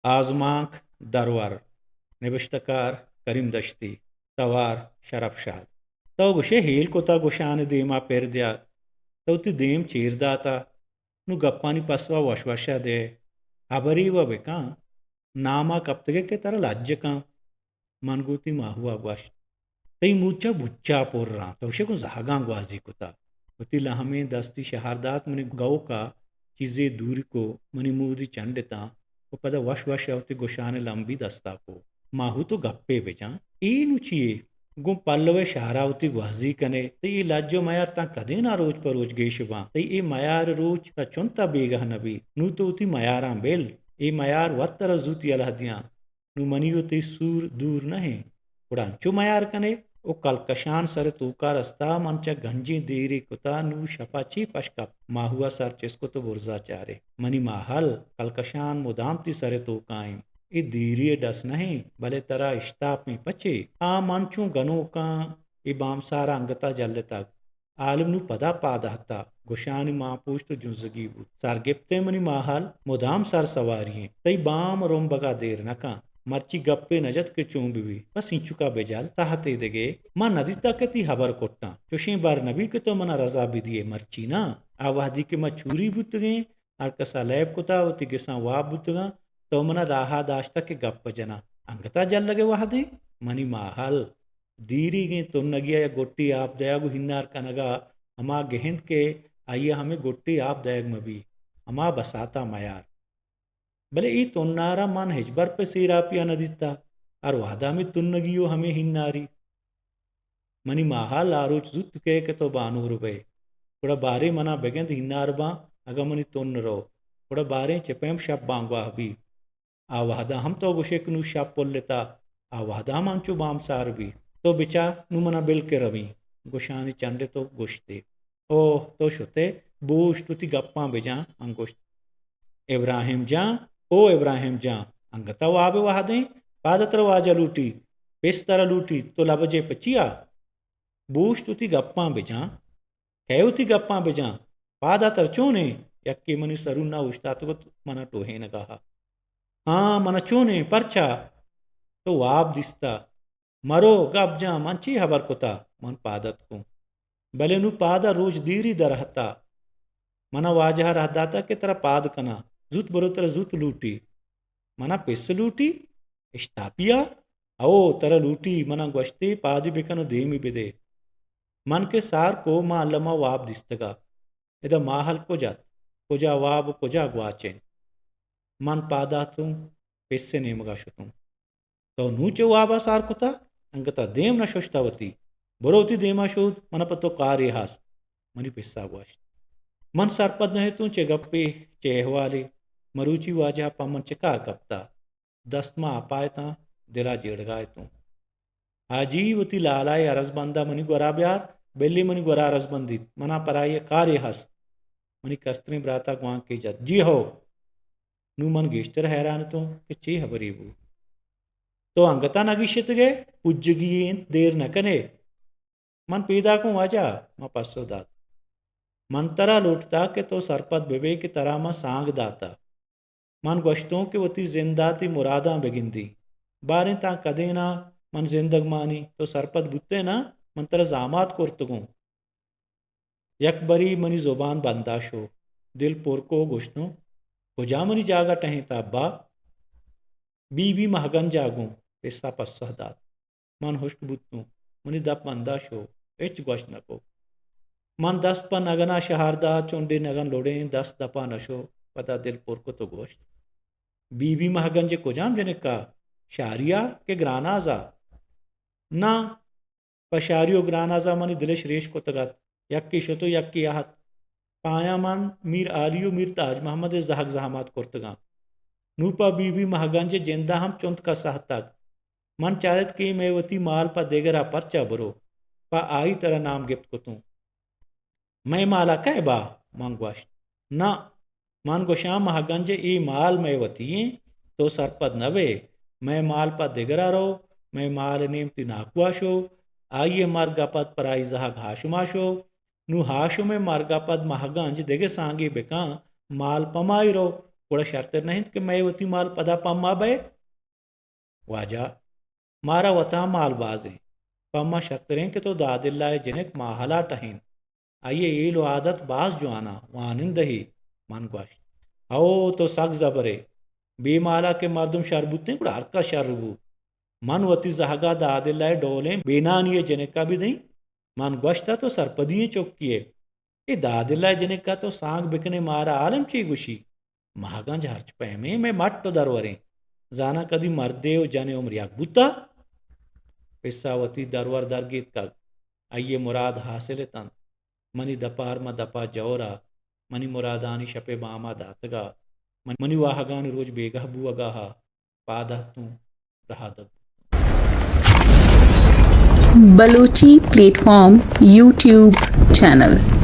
آزمانک درور، نبشتہ کار کریم دشتی، توار شرپ شاد۔ تو گوشے ہیل کتا گوشان دیما پر دیاگ، تو تی دیم چیر داتا، نو گپانی پسوا وش وشا دے، ہبری و بکن، ناما کپتگے کہ ترا لج کن۔ من گوں وتی ماہوا گوشت، تئی موچا بچا پر آں، تو شے گوں زہگاں گوازی کتا۔ وتی لہمیں دستی شہار دات منی گوکا، چیزے دوری کو، منی مودی چنڈتاں و پدا وش وش وتی گوشان لمبی دستا کو۔ ماہو تو گپے بجاں، اے نو چیے؟ گوں پلوے شہرا وتی گوازی کنے، تئی اے لج و میار تاں کدینا روچ پہ روچ گیش باں؟ تئی اے میار روچ تا چنتا بیگہ نبی؟ نو تو وتی میاراں بل، اے میار وت ترا زوت یلہ دیاں۔ نوں منی و تئی سور دور نہ انت۔ گڑا انچو میار کنے؟ او کلکشان سر توکا رستا، من چہ گنجیں دیرے کتا، نوں شپا چے پش کپت؟ ماہوا سر چست کت و برزا چارے۔ منی ماہل، کلکشان مدام تئی سر توکا انت۔ اے دیری ڈس نہ انت، بلے ترا اشتاپیں پچے؟ آ من چوں گنوکاں اے بامسارا انگتا جلتگ۔ عالم نوں پدا پاد اہتا، گوشانی مانپوشت و جنزگی بوت۔ سرگپتیں منی ماہل، مدام سر سواری انت۔ تئی بام رمبگا دیر نکن۔ مرچی گپے نجت کہ چون ببی۔ بس اینچکا بجل، تہتے دگے۔ من ندیتا کہ تئی ہبر کٹاں۔ چوشیں بر نبی کہ تو منا رضا بدیے، مرچی نا۔ آ وہدی کہ ما چوری بوتگیں، ہر کسا لیب کتا، وتی گساں واب بوتگاں، تو منا راہا داشتگ کہ گپ جناں۔ انگتا جلگے وہدیں؟ منی ماہل، دیریگیں تنگیا یک گٹی آپ دئیگ و ہینار کنگا ہما گہند کہ آئیا ہمے گٹی آپ دئیگ مبی، ہما بساتا میار۔ بلے اے تنارا من ہچبر پہ سیراپیا ندیتا، ہر وہدا ہمے تنگی و ہمے ہیناری۔ منی ماہل، آ روچ زوت کئے کہ تو بانور بئے۔ گڑا باریں منا بگند ہینار باں، اگاں منی تن رو، گڑا باریں چہ پیم شپ بانگواہ بی۔ آ وہدا ہم تو گوشے کہ نوں شپ پلتا، آ وہدا ہم انچو بامسار بی۔ تو بچار، نوں منا بل کہ رویں۔ گوشانی چنڈت و گوشتے، اوہ، تو شتے، بوشت، وتی گپاں بجاں۔ من گوشت، ابراہیم جان، او ابراہیم جان، انگتا واب وہدیں، پاد ترا واجہ لوٹی، پس ترا لوٹی، تو لبجے پچیا؟ بوشت، وتی گپاں بجاں۔ کئے وتی گپاں بجاں؟ پادا تر چونیں؟ یکے منی سرونا اوشتاتگ ات، منا ٹوہینگا ہا۔ ہاں، منا چونیں؟ پرچا؟ تو واب دیستا۔ مرو، گپ جاں، من چی ہبر کتا؟ من پاد اتکوں۔ بلے نوں پادا روچ دیری در اہتا۔ منا واجہ رہ داتا کہ ترا پاد کناں۔ زوت برو، ترا زوت لوٹی۔ منا پس لوٹی؟ اشتاپیا؟ او، ترا لوٹی، منا گوشتی، پادی بکن و دیمی بدے۔ من کہ سار کو، ما الما واب دیستگا۔ ادا ماہل کج ات؟ کجا واب و کجا گواچ انت؟ من پاد آتوں، پس ء نیمگا شتوں۔ تو نوں چہ وابا سار کتا؟ انگتا دیم نہ ششتا وتی؟ برو وتی دیما شود، منا پہ تو کارے ہست۔ منی پسا گوشت۔ من سرپد نہ اتوں چہ گپے، چہ احوالے۔ مروچی واجہ پہ من چہ کار کپتا؟ دست ما اپا اتاں، دلا جیڑگا اتوں۔ حاجی وتی لالائے ارزبندا منی گورا بیار، بلی منی گورا ارزبندیت، منا پرائی کارے ہست۔ منی کستریں براتا گوانکے جت، جی ہو۔ نوں من گیشتر حیران اتوں کہ چے ہبرے بو۔ تو انگتا نہ گیشتگئے، پجگی انت، دیر نہ کنے۔ من پیداکوں واجہ، ما پسو دات۔ من ترا لوٹتا کہ تو سرپد ببے کہ ترا من سانگ داتا۔ من گوشتوں کہ وتی زندا تئی مراداں بگندی۔ باریں تاں کدیناں من زندگ مانی، تو سرپد بوتئے نا؟ من ترا زامات کرتگوں۔ یک بری منی زبان بندا شو۔ دل پر کو گوشتوں، کجا منی جاگہ ٹہینتا ابا؟ بی بی مہگنجا گوں، پسا پسہ دات۔ من ہشک بوتوں، منی دپ بندا شو، ہچ گوشت نہ کو۔ من دست پہ نگنا شہار دات، چنڈے نگن لوڑیں، دست دپا نہ شو، پدا دل پر کت و گوشت، بی بی مہگنج کجام جنکا؟ شاریا کہ گرانازا؟ نہ، پہ شاری و گرانازا منی دلش ریش کتگ ات۔ یکے شت و یکے اہت۔ پہ آیاں من میر عالی و میر تاج محمد ء زہگ زحمات کرتگاں۔ نوں پہ بی بی مہگنج ء جندا ہم چنت کس اہتگ۔ من چارت کہ اے مئے وتی مال پہ دگرا پرچا برو؟ پہ آئی ترا نام گپت کتوں۔ مئے مالا کئے با؟ من گوشت۔ نہ، من گوشاں، مہگنج ء اے مال مئے وتی ایں، تو سرپد نہ بئے۔ مئے مال پہ دگرا رو، مئے مال ء نیم تئی ناکوا شو، آئی ء مرگ ء پد پرائی زہگ ہاشما شو۔ نوں ہاشم ء مرگ ء پد مہگنج دگہ سانگے بکن، مال پہ مائی رو، گڑا شرتر نہ انت کہ مئے وتی مال پدا پہ ما بئے؟ واجہ، مارا وتا مال باز انت، پہ ما شرتر انت کہ تو داداللہ ء جنک ماہلا ٹہین۔ آئی ء ہیل و عادت باز جوان ء وانندہ ء۔ من گوشت، ہو تو سک زبرے، بے مالا کہ مردم شر بوتیں گڑا ہرکس شر بو۔ من وتی زہگا داداللہ ء ڈولیں بینانی ء جنکا بدئیں۔ من گوشت تو سرپدی ئیں چکی ئے۔ اے داداللہ ء جنکا تو سانگ بکنے مارا عالم چی گوشی؟ مہگنج ہرچ پیمیں مئے مٹ و دروریں۔ زاناں کدی مردے و جنے عمر یک بوتا؟ پسا وتی درور درگیتکگ۔ آئی ء مراد حاصل اتنت۔ منی دپا ارم ء دپا جور ء، منی مرادانی شپ ء بام ء داتگ ء، من-، منی واہگانی روچ بیگہ بوہگ ء پاد اتوں رہادگ۔ Balochi plate form YouTube channel.